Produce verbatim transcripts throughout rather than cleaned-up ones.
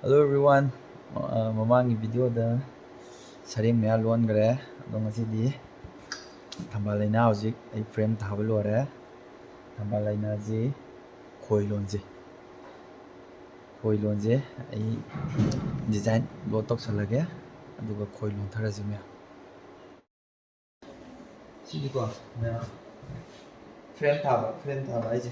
Hello everyone. ꯑ, ꯃꯃꯥꯡꯒꯤ ꯚꯤꯗꯤꯑꯣꯗ ꯁꯔꯦꯡ ꯃꯌꯥ ꯂꯣꯟꯈ꯭ꯔꯦ, ꯑꯗꯣ ꯉꯁꯤꯗꯤ ꯊꯝꯕꯥꯜ ꯂꯩꯅꯥ ꯍꯧꯖꯤꯛ ꯑꯩ ꯐ꯭ꯔꯦꯝ ꯊꯥꯕ ꯂꯣꯏꯔꯦ꯫ ꯊꯝꯕꯥꯜ ꯂꯩꯅꯥꯁꯤ ꯈꯣꯏ ꯂꯣꯟꯁꯦ, ꯈꯣꯏ ꯂꯣꯟꯁꯦ ꯑꯩ ꯗꯤꯖꯥꯏꯟ ꯂꯣꯠ ꯇꯧꯁꯜꯂꯒꯦ, ꯑꯗꯨꯒ ꯈꯣꯏ ꯂꯣꯟꯊꯔꯁꯤ ꯃꯌꯥꯝ꯫ ꯁꯤꯗꯤꯀꯣ, ꯃꯌꯥꯝ, ꯐ꯭ꯔꯦꯝ ꯊꯥꯕ, ꯐ꯭ꯔꯦꯝ ꯊꯥꯕ ꯍꯥꯏꯁꯦ꯫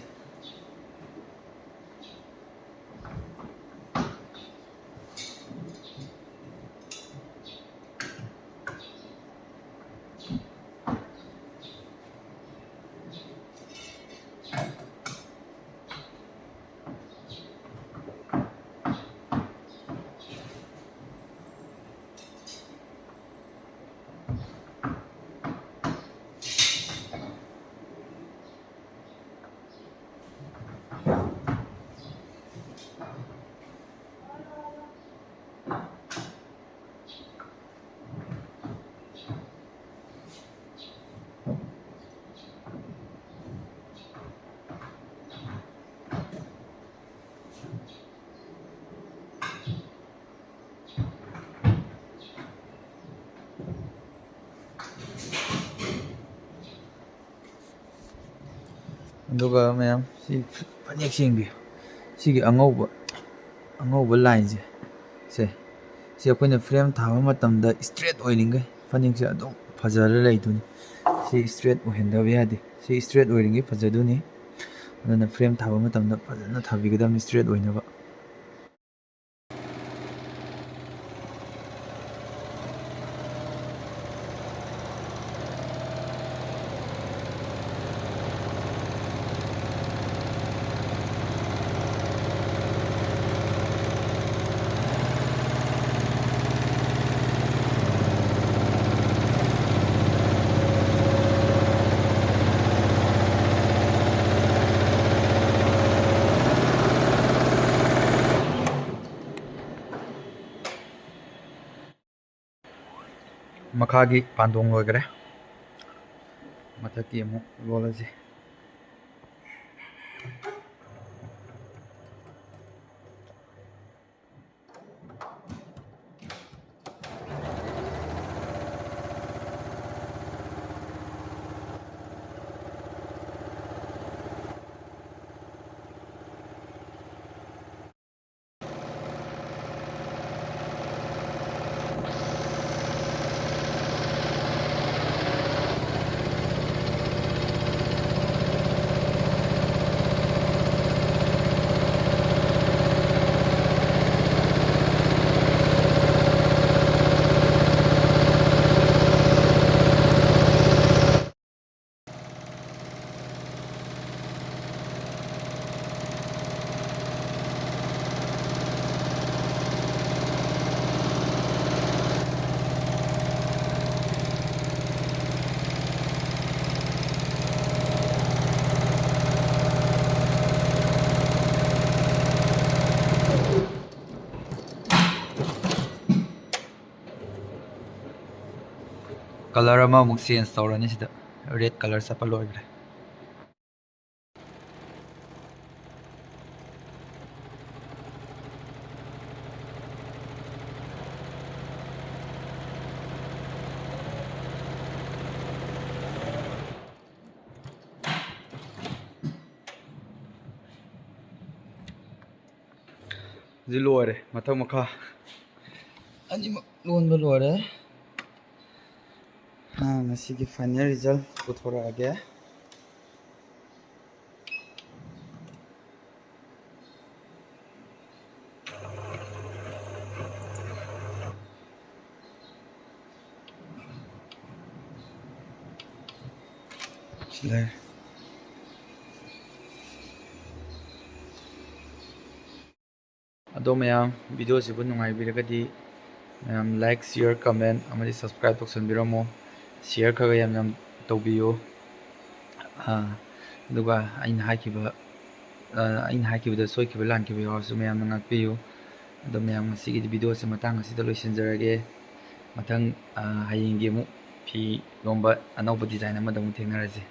ꯑꯗꯨꯒ ꯃꯌꯥꯝ, ꯁꯤ ꯐꯅꯦꯛꯁꯦ ꯌꯦꯡꯕꯤꯌꯨ꯫ ꯁꯤꯒꯤ ꯑꯉꯧꯕ, ꯑꯉꯧꯕ ꯂꯥꯏꯟꯁꯦ, ꯁꯦ, ꯁꯤ ꯑꯩꯈꯣꯏꯅ ꯐ꯭ꯔꯦꯝ ꯊꯥꯕ ꯃꯇꯝꯗ ꯏꯁꯇ꯭ꯔꯦꯠ ꯑꯣꯏꯔꯤꯉꯩ ꯐꯅꯦꯛꯁꯦ ꯑꯗꯨꯝ ꯐꯖꯔ ꯂꯩꯗꯣꯏꯅꯤ꯫ ꯁꯤ ꯏꯁꯇ꯭ꯔꯦꯠ ꯑꯣꯏꯍꯟꯗꯕ ꯌꯥꯗꯦ꯫ ꯁꯤ ꯏꯁꯇ꯭ꯔꯦꯠ ꯑꯣꯏꯔꯤꯉꯩ ꯐꯖꯗꯣꯏꯅꯤ꯫ ꯑꯗꯨꯅ ꯐ꯭ꯔꯦꯝ ꯊꯥꯕ ꯃꯇꯝꯗ ꯐꯖꯅ ꯊꯥꯕꯤꯒꯗꯕꯅꯤ, ꯏꯁꯇ꯭ꯔꯦꯠ ꯑꯣꯏꯅꯕ꯫ ꯃꯈꯥꯒꯤ ꯄꯥꯟꯗꯣꯡ ꯂꯣꯏꯈ꯭ꯔꯦ꯫ ꯃꯊꯛꯀꯤ ꯑꯃꯨꯛ ꯂꯣꯜꯂꯁꯤ꯫ ꯀꯂꯔ ꯑꯃꯃꯨꯛ ꯆꯦꯟꯖ ꯇꯧꯔꯅꯤ ꯁꯤꯗ꯫ ꯔꯦꯗ ꯀꯂꯔ ꯆꯠꯄ ꯂꯣꯏꯈ꯭ꯔꯦ꯫ ꯍꯧꯖꯤꯛ ꯂꯣꯏꯔꯦ, ꯃꯊꯛ ꯃꯈꯥ ꯑꯅꯤꯃꯛ ꯂꯣꯟꯕ ꯂꯣꯏꯔꯦ꯫ ꯑꯥ, ꯉꯁꯤꯒꯤ ꯐꯥꯏꯅꯦꯜ ꯔꯤꯖꯜ ꯄꯨꯊꯣꯔꯛꯑꯒꯦ꯫ ꯁꯤ ꯂꯩꯔꯦ꯫ ꯑꯗꯣ ꯃꯌꯥꯝ, ꯚꯤꯗꯤꯑꯣꯁꯤꯕꯨ ꯅꯨꯡꯉꯥꯏꯕꯤꯔꯒꯗꯤ ꯃꯌꯥꯝ like, share, comment ꯑꯃꯗꯤ subscribe ꯇꯧꯁꯟꯕꯤꯔꯝꯃꯣ꯫ Share ꯈꯔ ꯈꯔ ꯌꯥꯝ ꯌꯥꯝ ꯇꯧꯕꯤꯌꯨ꯫ ꯑꯥ, ꯑꯗꯨꯒ ꯑꯩꯅ ꯍꯥꯏꯈꯤꯕ, ꯑꯥ, ꯑꯩꯅ ꯍꯥꯏꯈꯤꯕꯗ ꯁꯣꯏꯈꯤꯕ ꯂꯥꯟꯈꯤꯕ ꯌꯥꯎꯔꯁꯨ ꯃꯌꯥꯝꯅ ꯉꯥꯛꯄꯤꯌꯨ꯫ ꯑꯗꯣ ꯃꯌꯥꯝ, ꯉꯁꯤꯒꯤꯗꯤ ꯚꯤꯗꯤꯑꯣꯁꯦ ꯃꯇꯥꯡ ꯑꯁꯤꯗ ꯂꯣꯏꯁꯤꯟꯖꯔꯒꯦ꯫ ꯃꯊꯪ, ꯑꯥ, ꯍꯌꯦꯡꯒꯤ ꯑꯃꯨꯛ ꯐꯤ ꯂꯣꯟꯕ ꯑꯅꯧꯕ design ꯑꯃꯗ ꯑꯃꯨꯛ ꯊꯦꯡꯅꯔꯁꯦ꯫